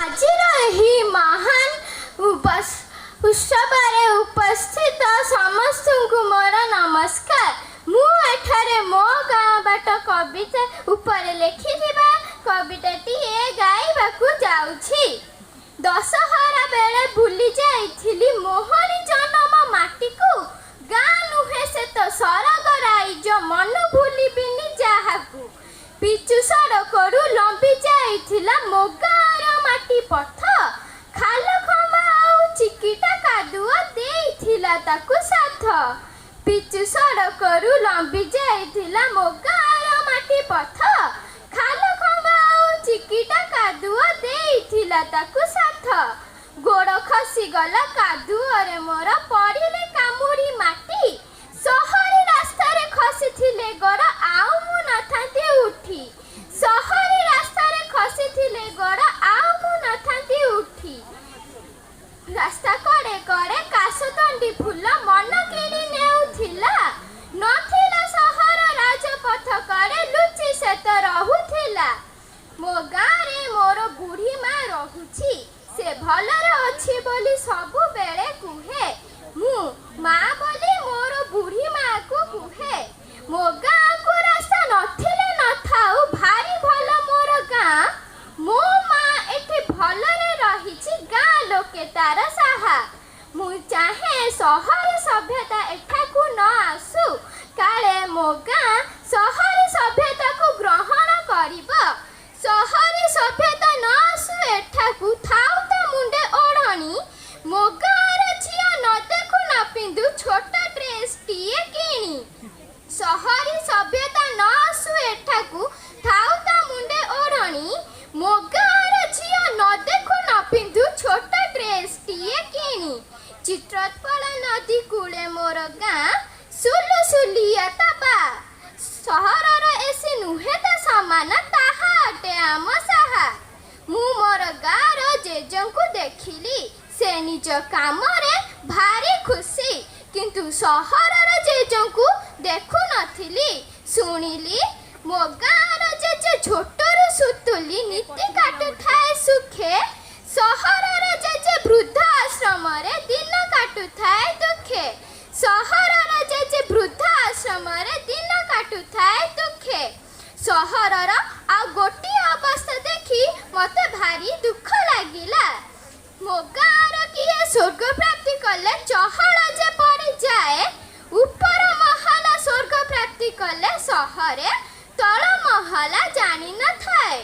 ଆଜିର ଏହି ମହାନ ଉତ୍ସବରେ ଉପସ୍ଥିତ ସମସ୍ତଙ୍କୁ ମୋର ନମସ୍କାର। ମୁଁ ଏଠାରେ ମୋ ଗାଁ ବାଟ କବିତା ଉପରେ ଲେଖିଥିବା କବିତାଟିଏ ଗାଇବାକୁ ଯାଉଛି। ଦଶହରା ବେଳେ ବୁଲି ଯାଇଥିଲି ମୋହରି ଜନମ ମାଟିକୁ। ଗାଁ ନୁହେଁ ସେ ତ ସରଗ ରାଇଜ, ମନ ଭୁଲିବିନି ଯାହାକୁ। ପିଚୁ ସଡ଼କରୁ ଲମ୍ବି ଯାଇଥିଲା ମୋ ଗାଁର ମାଟି ପଥ। ଖାଲ ଖମ୍ବା ଆଉ ଚିକିଟା କାଦୁଅ ଦେଇଥିଲା ତାକୁ ସାଥ। ପିଚୁ ସଡ଼କରୁ ଲମ୍ବି ଯାଇଥିଲା ମୋ ଗାଁର ମାଟି ପଥ। ଖାଲ ଖମ୍ବା ଆଉ ଚିକିଟା କାଦୁଅ ଦେଇଥିଲା ତାକୁ ସାଥ। ଗୋଡ଼ ଖସିଗଲା କାଦୁଅରେ ମୋର, ପଡ଼ିଲେ କାମୁଡ଼ି ମାଟି। ସହରୀ ରାସ୍ତାରେ ଖସିଥିଲେ ଗୋଡ଼, ଆଉ ମୁଁ ନଥାନ୍ତି ଉଠି। ସହରୀ ରାସ୍ତାରେ ଖସିଥିଲେ ଗୋଡ଼, ଆଉ ମୁଁ ନଥାନ୍ତି ଉଠି। ରାସ୍ତା କଡ଼େ କଡ଼େ କାଶତଣ୍ଡି ଫୁଲ ମନ କିଣି ନେଉଥିଲା। ନଥିଲା ସହର ରାଜପଥ କଡ଼େ ଲୁଚି ସେ ତ ରହୁଥିଲା। ମୋ ଗାଁରେ ମୋର ବୁଢ଼ୀ ମା ରହୁଛି। ସେ ଭଲରେ ଅଛି ବୋଲି ସବୁବେଳେ କୁହେ। ମୁଁ ମା ବୋଲି ମୋର ବୁଢ଼ୀ ମାକୁ କୁହେ। ମୋ ଗାଁକୁ ରାସ୍ତା ନଥିଲେ ନଥାଉ, ଭାରି ଭଲ ମୋର ଗାଁ। ମୋ ମା ଏଠି ଭଲରେ ରହିଛି, ଗାଁ ଲୋକେ ତାର ସାହା। ମୁଁ ଚାହେଁ ସହରୀ ସଭ୍ୟତା ଏଠାକୁ ନ ଆସୁ। କାଳେ ମୋ ଗାଁ ସହରୀ ସଭ୍ୟତାକୁ ଗ୍ରହଣ କରିବ। ସହରୀ ସଭ୍ୟତା ନ ଆସୁ ଏଠାକୁ, ଥାଉ ତା ମୁଣ୍ଡେ ଓଢ଼ଣୀ। ମୋ ଗାଁର ଝିଅ ନ ଦେଖୁ ନ ପିନ୍ଧୁ ଛୋଟ ଡ୍ରେସଟିଏ କିଣି। ସହରୀ ସଭ୍ୟତା ନ ଆସୁ ଏଠାକୁ, ଥାଉ ତା ମୁଣ୍ଡେ ଓଢ଼ଣୀ। ମୋ ଗାଁର ଝିଅ ନ ଦେଖୁ ନ ପିନ୍ଧୁ ଛୋଟ ଡ୍ରେସଟିଏ କିଣି। ଚିତ୍ରୋତ୍ପଳ ନଦୀ କୂଳେ ମୋର ଗାଁ, ସୁଲୁସୁଲିଆ ତା ବା। ସହରର ଏସି ନୁହେଁ ତା ସମାନ, ତାହା ଅଟେ ଆମ ସାହା। ମୁଁ ମୋର ଗାଁର ଜେଜେଙ୍କୁ ଦେଖିଲି, ସେ ନିଜ କାମରେ ଭାରି ଖୁସି। କିନ୍ତୁ ସହରର ଜେଜେଙ୍କୁ ଦେଖୁନଥିଲି। ଶୁଣିଲି ମୋ ଗାଁର ଜେଜେ ଝୋଟରୁ ସୁତୁଲି ନୀତି କାଟୁଥାଏ ସୁଖେ। ସହରର ଜେଜେ ବୃଦ୍ଧ ଆଶ୍ରମରେ ଦିନ କାଟୁଥାଏ ଦୁଃଖେ। ସହରର ଜେଜେ ବୃଦ୍ଧ ଆଶ୍ରମରେ ଦିନ କାଟୁଥାଏ ଦୁଃଖେ। ସହରର ଆଉ ଗୋଟିଏ ଅବସ୍ଥା ଦେଖି ମତେ ଭାରି ଦୁଃଖ ଲାଗିଲା। ମୋ ଗାଁର କିଏ ସ୍ୱର୍ଗ ପ୍ରାପ୍ତି କଲେ ଚହଳ ଯେ ପଡ଼ିଯାଏ। ଉପର ମହଲା ସ୍ୱର୍ଗ ପ୍ରାପ୍ତି କଲେ ସହରେ, ତଳ ମହଲା ଜାଣିନଥାଏ।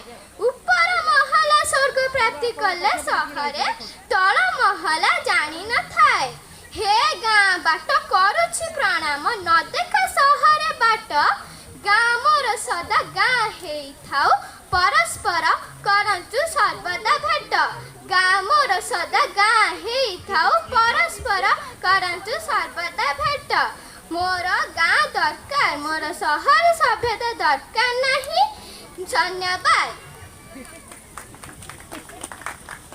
ଉପର ମହଲା ସ୍ୱର୍ଗ ପ୍ରାପ୍ତି କଲେ ସହରେ, ତଳ ମହଲା ଜାଣିନଥାଏ। ହେ ଗାଁ ବାଟ, କରୁଛି ପ୍ରଣାମ, ନ ଦେଖ ସହରେ ବାଟ। ଗାଁ ମୋର ସଦା ଗାଁ ହେଇଥାଉ, ପରସ୍ପର କରନ୍ତୁ ସର୍ବଦା ଭେଟ। ଗାଁ ମୋର ସଦା ଗାଁ ହେଇଥାଉ, ପରସ୍ପର କରନ୍ତୁ ସର୍ବଦା ଭେଟ। ମୋର ଗାଁ ଦରକାର, ମୋର ସହର ସଭ୍ୟତା ଦରକାର ନାହିଁ। ଧନ୍ୟବାଦ।